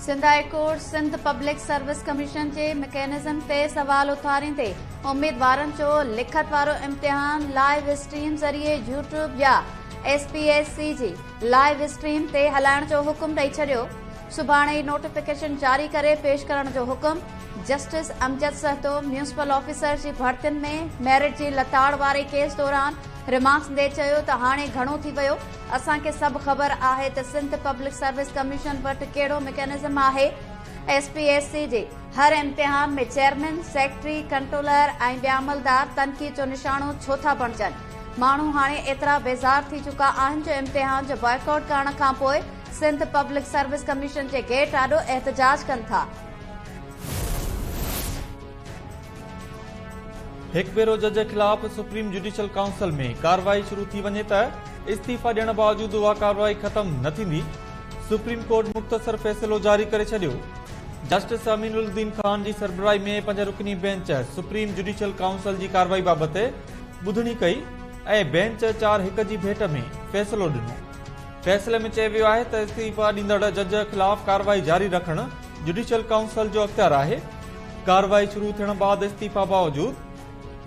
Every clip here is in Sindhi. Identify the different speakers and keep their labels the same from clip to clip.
Speaker 1: Sindh high court Sindh public service commission جي مڪينزم تي سوال اٿاريندي اميدوارن جو لکت وارو امتحان لائيو اسٽريم ذريعي يوٽيوب يا ايس پي ايس سي جي لائيو اسٽريم تي هلائڻ جو حڪم ڏئي ڇڏيو. سڀاڻي ئي نوٽيفڪيشن جاري ڪري پيش ڪرڻ جو حڪم. Justice Amjad Sahto municipal officer جي ڀرتين ۾ ميرٽ جي لتاڙ واري ڪيس دوران ريمارڪس ڏيندي چيو ته هاڻي گهڻو ٿي ويو، اسان کي سڀ خبر آهي ته سنڌ پبلڪ سروس ڪميشن وٽ ڪهڙو مڪينزم آهي، ايس پي ايس سي جي هر امتحان ۾ چيئرمين، سيڪريٽري، ڪنٽرولر ۽ ٻيا عملدار تنقيد جو نشانو ڇو ٿا بڻجن؟ ماڻهو هاڻي ايترا بيزار ٿي چڪا آهن جو امتحان جو بائيڪاٽ ڪرڻ کانپوء سنڌ پبلڪ سروس ڪميشن جي گيٽ آڏو احتجاج ڪن ٿا.
Speaker 2: هڪ ڀيرو جج خلاف سپريم جڊيشل ڪائونسل ۾ ڪارروائي شروع ٿي وڃي ته استعيفيٰ ڏيڻ باوجود اها ڪارروائي ختم نه ٿيندي، سپريم ڪورٽ مختصر فيصلو جاري ڪري ڇڏيو. جسٽس امين الدين خان جي سربراهي ۾ پنج رڪني بينچ سپريم جڊيشل ڪائونسل جي ڪارروائي بابت ٻڌڻي ڪئي ۽ بينچ 4-1 جي ڀيٽ ۾ فيصلو ڏنو. فيصلي ۾ چيو ويو آهي ته استعيفيٰ ڏيندڙ جج خلاف ڪارروائي جاري رکڻ جڊيشل ڪائونسل جو اختيار آهي، ڪارروائي شروع ٿيڻ بعد استعيفيٰ باوجود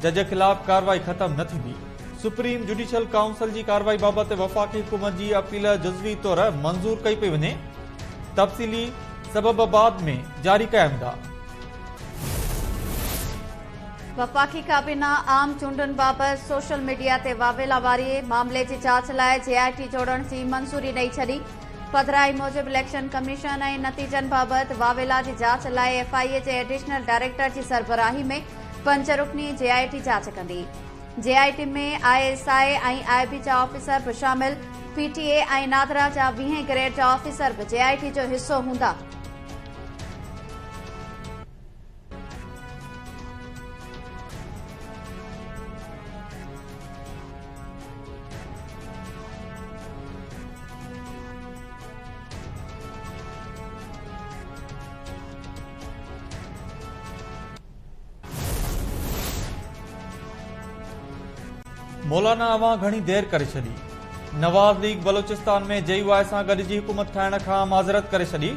Speaker 2: جج خلاف ڪارروائي ختم نه ٿيندي. سپريم جڊيشل ڪائونسل جي ڪارروائي بابت وفاقي حڪومت جي اپيل جزوي طور منظور ڪئي پئي وڃي، تفصيلي سبب بعد ۾ جاري ڪيا ويندا.
Speaker 1: وفاقي ڪابينا عام چونڊن بابت سوشل ميڊيا تي واويلا واري معاملي جي جاچ لاء جي آء ٽي جوڙڻ جي منظوري ڏئي ڇڏي. پڌرائي موجب اليڪشن ڪميشن ۽ نتيجن بابت واويلا جي جاچ لاء ايف I اي جي ايڊيشنل ڊائريڪٽر جي سربراهي ۾ پنج رڪني جي آء ٽي جاچ ڪندي. جي آء ٽي ۾ I S I ۽ I بي جا آفيسر به شامل، پي ٽي اي ۽ نادرا جا ويهين گريڊ جا آفيسر به جي آء ٽي جو حصو هوندا.
Speaker 2: مولانا اوهان گهڻي دير ڪري ڇڏي. نواز ليگ بلوچستان ۾ جي يو آء سان گڏجي حڪومت ٺاهڻ کان معذرت ڪري ڇڏي.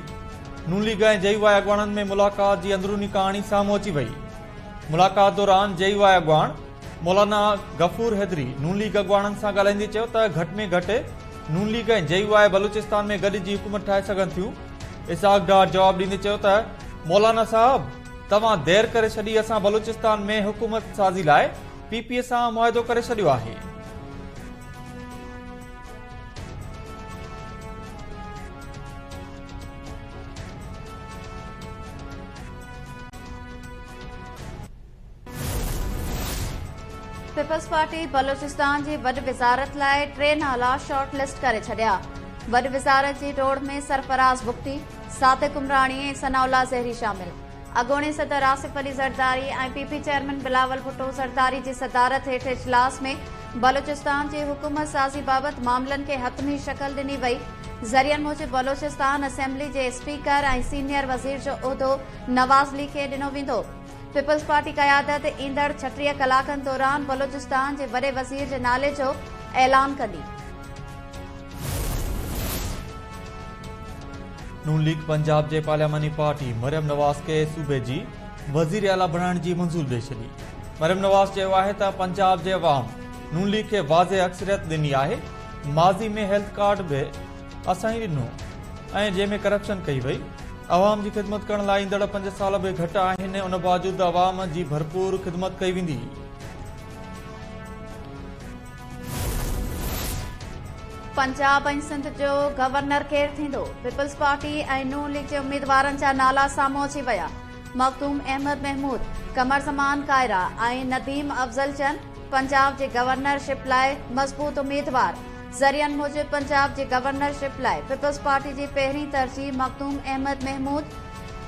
Speaker 2: نون ليگ ۽ جي يو آء اڳواڻن ۾ ملاقات جي اندروني ڪهاڻي سامهون اچي وئي. ملاقات دوران جي يو آء اڳواڻ مولانا غفور حيدري نون ليگ اڳواڻن سان ڳالهائيندي چيو ته گهٽ ۾ گهٽ نون ليگ ۽ جي يو آء بلوچستان ۾ گڏجي حڪومت ٺاهي سگهن ٿيون. اسحاق ڊار جواب ڏيندي چيو ته مولانا صاحب توهان دير ڪري ڇڏي اسان بلوچستان ۾ حڪومت سازي لاء پي پي سان معاهدو ڪري ڇڏيو آهي.
Speaker 1: پيپلز پارٽي بلوچستان جي وڏ وزارت لاء ٽي نالا شارٽ لسٽ ڪري ڇڏيا. وڏ وزارت جي ڊوڙ ۾ سرفراز بگٽي، صادق عمراڻي ۽ ثناء الله زهري شامل. اڳوڻي صدر Asif Ali Zardari ۽ P P chairman Bilawal Bhutto Zardari جي صدارت هيٺ اجلاس ۾ بلوچستان جي حڪومت سازي بابت معاملن کي حتمي شڪل ڏني وئي. ذريعن موجب بلوچستان اسيمبلي جي اسپيڪر ۽ سينيئر وزير جو عهدو نواز ليگ کي ڏنو ويندو. پيپلز پارٽي قيادت ايندڙ 36 ڪلاڪن دوران بلوچستان جي وڏي وزير جي نالي جو اعلان ڪندي.
Speaker 2: نون ليگ پنجاب جي پارلياماني پارٽي مريم نواز کي صوبي جي وزيراعليٰ بڻائڻ جي منظوري ڏئي ڇڏي. مريم نواز چيو آهي ته پنجاب جي عوام نون ليگ کي واضح اڪثريت ڏني آهي، ماضي ۾ هيلٿ ڪارڊ به اسان ئي ڏنو ۽ جنهن ۾ ڪرپشن ڪئي وئي، عوام جي خدمت ڪرڻ لاء ايندڙ پنج سال به گهٽ آهن ان باوجود عوام جي ڀرپور خدمت ڪئي ويندي.
Speaker 1: پنجاب ۽ سنڌ جو گورنر ڪير ٿيندو؟ پيپلز پارٽي ۽ نون ليگ جي اميدوارن جا نالا سامهون اچي ويا. مخدوم احمد محمود، قمر زمان ڪائره ۽ نديم افضل چن پنجاب جي گورنر شپ لاء مضبوط اميدوار. ذريعن موجب پنجاب جي گورنر شپ لاء پيپلز پارٽي جي پهرين ترجيح مخدوم احمد محمود،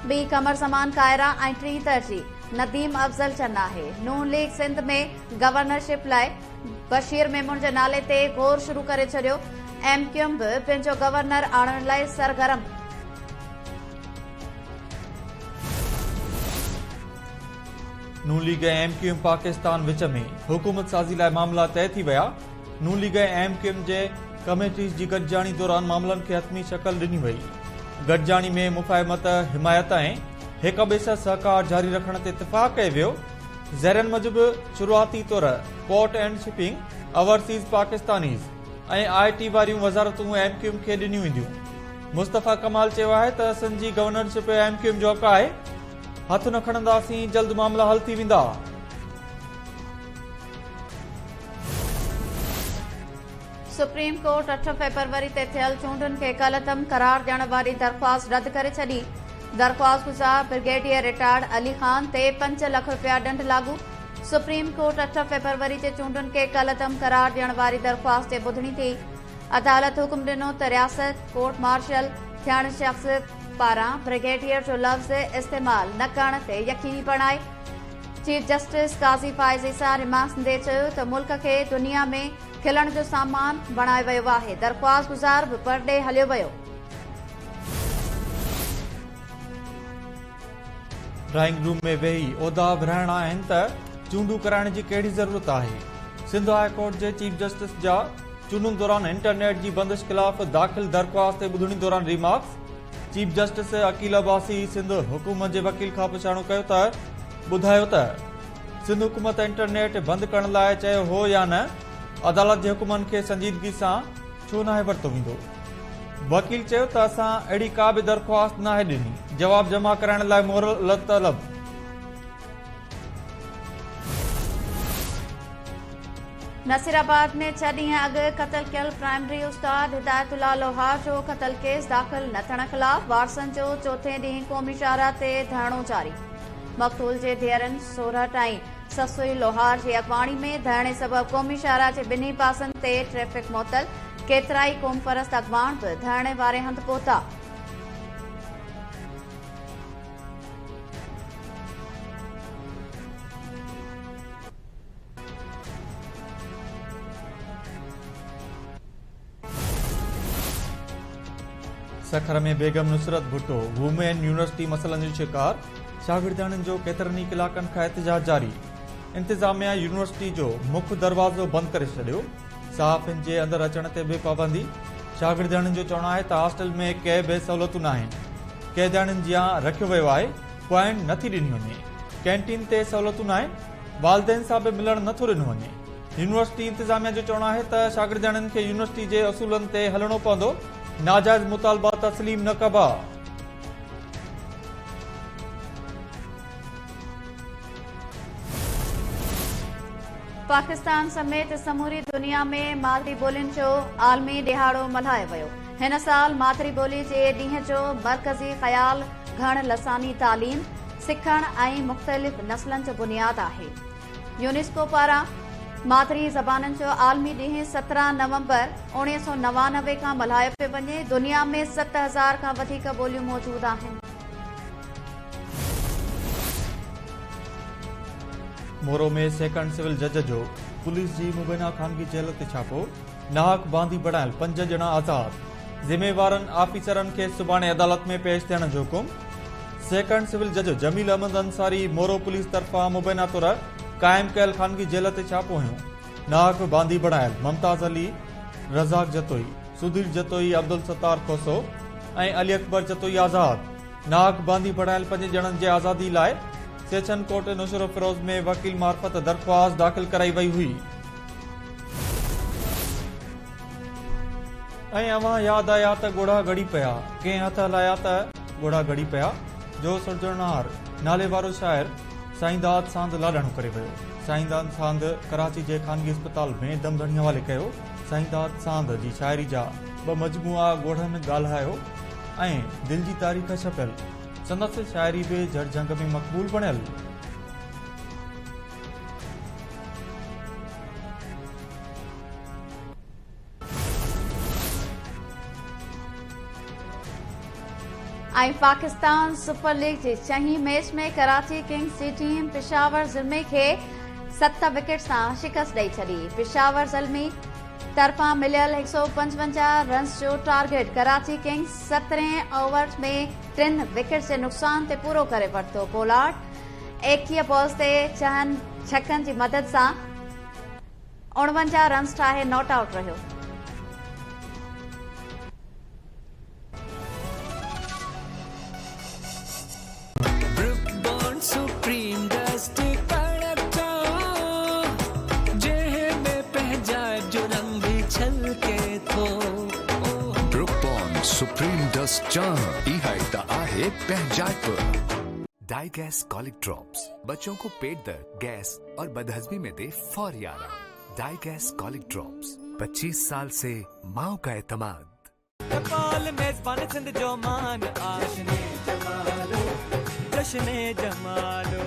Speaker 1: ٻي قمر زمان ڪائره ۽ ٽين ترجيح نديم افضل چن آهي. نون ليگ سنڌ ۾ گورنر شپ لاء بشير ميمڻ جي نالي تي غور شروع ڪري ڇڏيو، ايم ڪيو ايم به پنهنجو گورنر آڻڻ لاء سرگرم.
Speaker 2: N league ۽ M Q M Pakistan وچ ۾ حڪومت سازي لاء معاملا طئي ٿي ويا، N league ۽ M Q M جي ڪميٽيز جي گڏجاڻي دوران معاملن کي حتمي شڪل ڏني وئي. گڏجاڻي ۾ مفاهمت، حمايت ۽ هڪ ٻئي سان سهڪار جاري رکڻ تي اتفاق ڪيو ويو. ذريعن موجب شروعاتي طور port and shipping, overseas Pakistanis ۽ I T واريون وزارتون ايم ڪيو ايم کي ڏنيون وينديون. مصطفيٰ ڪمال چيو آهي ته سنڌ جي گورنرشپ ايم ڪيو ايم جو حق آهي، هٿ نه کڻنداسين، جلد معاملا حل ٿي ويندا.
Speaker 1: سپريم ڪورٽ 8 فيبروري تي ٿيل چونڊن کي ڪالعدم قرار ڏيڻ واري درخواست رد ڪري ڇڏي. درخواستگذار برگيڊيئر رٽائرڊ علي خان تي 5 لک رپيا ڏنڊ لاڳو. سپريم ڪورٽ 8 فيبروري جي چونڊن کي ڪالعدم قرار ڏيڻ واري درخواست تي ٻڌڻي ٿي. عدالت حڪم ڏنو ته رياست ڪورٽ مارشل ٿيڻ شخص پاران برگيڊيئر جو لفظ استعمال نه ڪرڻ تي يقيني بڻائي. Chief justice Qazi Faez Isa remarks ڏيندي چيو ته ملڪ کي دنيا ۾ کلڻ جو سامان بڻايو ويو آهي، درخواستگذار به پرڏيهه هليو ويو.
Speaker 2: ڊرائنگ روم ۾ ويهي عهدا ورهائڻا آهن ته چونڊون ڪرائڻ جي ڪهڙي ضرورت آهي؟ سنڌ هاء ڪورٽ جي چيف جسٽس جا چونڊن دوران انٽرنيٽ جي بندش خلاف داخل درخواست تي ٻڌڻي دوران remarks, chief justice Aqeel Abbasi Sindh حڪومت جي وڪيل کان پڇاڻو ڪيو ته ٻڌايو ته سنڌ حڪومت انٽرنيٽ بند ڪرڻ لاء چيو هو يا نه، عدالت جي حڪمن کي سنجيدگي سان ڇو ناهي ورتو ويندو؟ وڪيل چيو ته اسان اهڙي ڪا به درخواست ناهي ڏني، جواب جمع ڪرائڻ لاء مهلت طلب.
Speaker 1: نصيرآباد ۾ 6 ڏينهن اڳ قتل ڪيل پرائمري استاد هدايت الله لوهار جو قتل ڪيس داخل نه ٿيڻ خلاف وارثن جو چوٿين ڏينهن قومي شاهراهه تي ڌرڻو جاري. مقتول جي ڌيئرن سورهٽ ۽ سسئي لوهار جي اڳواڻي ۾ ڌرڻي سبب قومي شاهراهه جي ٻنهي پاسن تي ٽريفڪ معطل، ڪيترائي قومپرست اڳواڻ به ڌرڻي واري هنڌ پهتا.
Speaker 2: سکر ۾ بيگم نصرت ڀٽو وومين يونيورسٽي مسئلن جو شڪار، شاگردياڻين جو ڪيترن ئي ڪلاڪن کان احتجاج جاري، انتظاميا يونيورسٽي جو مک دروازو بند ڪري ڇڏيو، صحافين جي اندر اچڻ تي به پابندي، شاگردياڻين جو چوڻ آهي ته هاسٽل ۾ ڪي به سهولتون ناهن، قيدياڻين جيان رکيو ويو آهي، پوائنٽ نٿي ڏني وڃي، ڪينٽين تي سهولتون ناهن، والدين سان به ملڻ نٿو ڏنو وڃي. يونيورسٽي انتظاميا جو چوڻ آهي ته شاگردياڻين کي يونيورسٽي جي اصولن تي هلڻو پوندو، ناجائز مطالبا تسليم نه ڪبا.
Speaker 1: پاڪستان سميت سموري دنيا ۾ مادري ٻولين جو عالمي ڏهاڙو ملهايو ويو. هن سال مادري ٻولي جي ڏينهن جو مرڪزي خيال گهڻ لساني تعليم، سکڻ ۽ مختلف نسلن جو بنياد آهي. يونيسڪو پاران مادري زبانن جو عالمي ڏينهن 17 نومبر 1999 کان ملهايو پيو وڃي. دنيا ۾ 7000 کان وڌيڪ ٻوليون موجود آهن.
Speaker 2: مورو ۾ سيڪنڊ سول جج جو پوليس جي مبينا خانگي جيل تي ڇاپو، ناحق باندي بڻايل 5 ڄڻا آزاد، ذميوارن آفيسرن کي سڀاڻي عدالت ۾ پيش ٿيڻ جو حڪم، سيڪنڊ سول جج جميل احمد انصاري مورو پوليس طرفان مبينا طور قائم ڪيل خانگي جيل تي ڇاپو هنيو، ناحق باندي بڻايل ممتاز علي، رزاق جتوئي، سڌير جتوئي، عبدالستار کوسو ۽ علي اڪبر جتوئي آزاد، ناحق باندي بڻايل 5 ڄڻن جي آزادي لاء سيشن ڪورٽ نوشهروفيروز ۾ وڪيل معرفت درخواست داخل ڪرائي وئي هئي. ۽ اوهان ياد آيا ته ڳوڙها ڳڙي پيا، ڪنهن هٿ هلايا ته ڳوڙها ڳڙي پيا، جو سرجڻهار نالي وارو شاعر سائينداد ساند لاڏاڻو ڪري ويو. سائينداد ساند ڪراچي جي خانگي اسپتال ۾ دم ڌڻي حوالي ڪيو. سائينداد ساند جي شاعري جا ٻه مجموعا ڳوڙهن ڳالهايو ۽ دل جي تاريخ ڇپيل. سندس شاعري به جهرجهنگ ۾ مقبول بڻيل.
Speaker 1: ۽ پاڪستان سپر ليگ جي ڇهين ميچ ۾ ڪراچي ڪنگز جي ٽيم پشاور زلمي کي 7 وڪيٽ سان شڪست ڏئي ڇڏي. پشاور زلمي طرفان مليل 155 رنز جو target Karachi Kings 17 over ۾ 3 wickets جي نقصان تي پورو ڪري ورتو. پولارڊ 21 بالز تي ڇهن ڇڪن جي مدد سان 49 رنز ٺاهي not out رهيو.
Speaker 3: ब्रुक बॉन्ड सुप्रीम डस्ट चांह इहा ई त आहे पंहिंजाइप। डाई गैस कॉलिक ड्रॉप्स बच्चों को पेट दर्द, गैस और बदहजमी में दे फौरी आराम। डाई गैस कॉलिक ड्रॉप्स, 25 साल से माओ का एतमाद।
Speaker 4: टपाल मेज़बान सिंध जो मान आ, जश्न जमालो, जश्न जमालो।